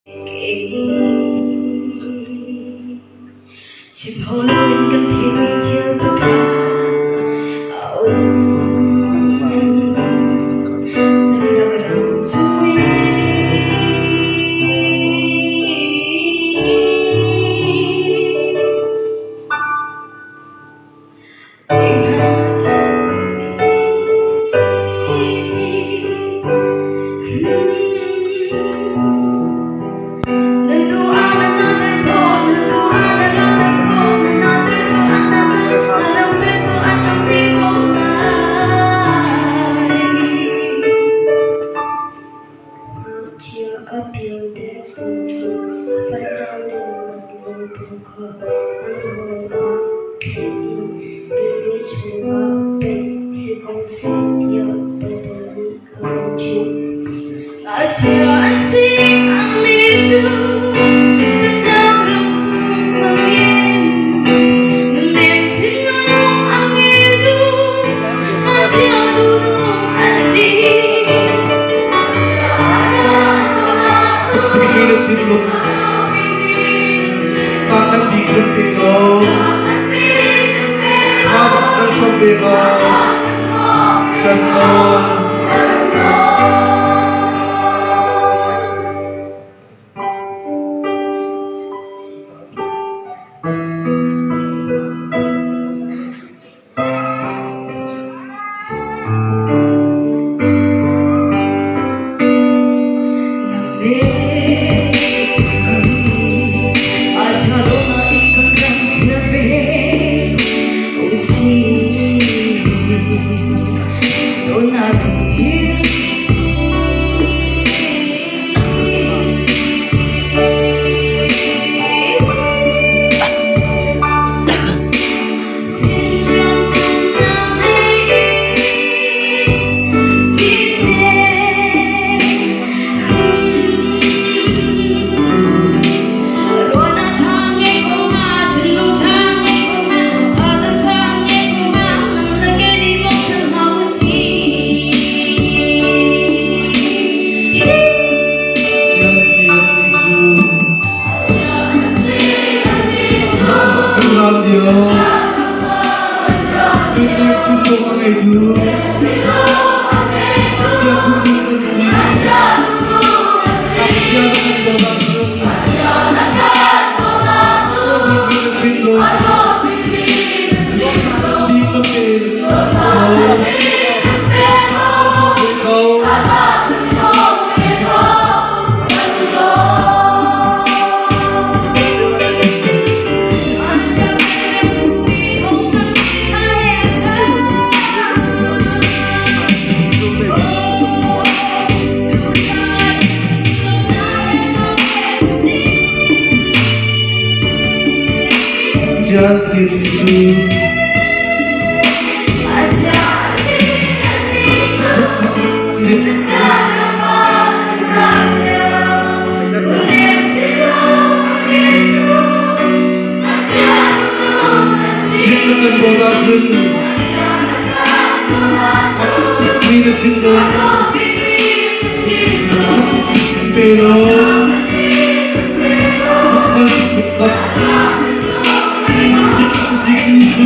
Chim hau loin kan theihmi thil pakhat a um. Zatlak ram chung i zeihmanh a ṭhatmi Na duh ah na natter khawh, na duh ah na ramter khawh, na natter cu an nam, na ramter cu an ram te ko lai. Ngakchia a pialtertu cu facang dawhnak lungpang kha an hngawng ah khenh in rili chungah paih si ko seh tiah Baibal nih a kan chimh. Ngakchia an si, annih cu zatlak ram chung bangin nunnem thinlung a ngeitu ngakchia duhnung an si. Bikmi na thinlung ta kan bik kan pe law thazaang kan hrawm ve law kan nawl. Siangsiang ni cu kan ral lio tutu thinlung a ngeitu chiathu kan si ngakchia na kan dawt ahcun bikmi na thinlung bik na pe ko Sian sin cu Chin na kan dawt ahcun mi na thinlung pe law Zikni cu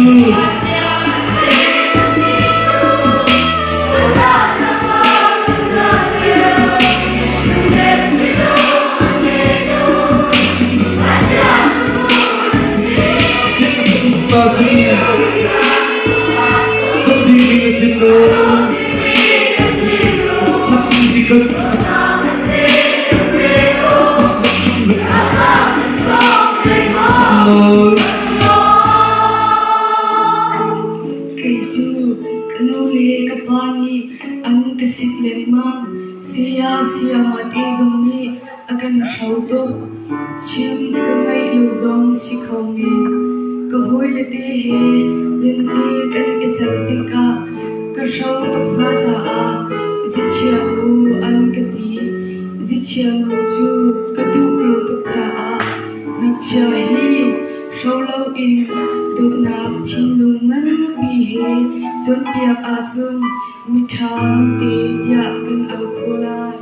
Kei cu ka nu le ka pa nih an ka sik lengmang. Saya sayamate zong nih a kan hro tuk. Chim ka ngaih lo zong si kho men. Ka hawile te he lente kan i celh tikah ka hro tuk hna caah zichia nu an ka ti. Zichia nu cu ka duh lo tuk caah ngakchia hi hro loin dawtnak thinlung nganpi he cawnpiak ahcun miṭha nute tiah kan au khawh lai.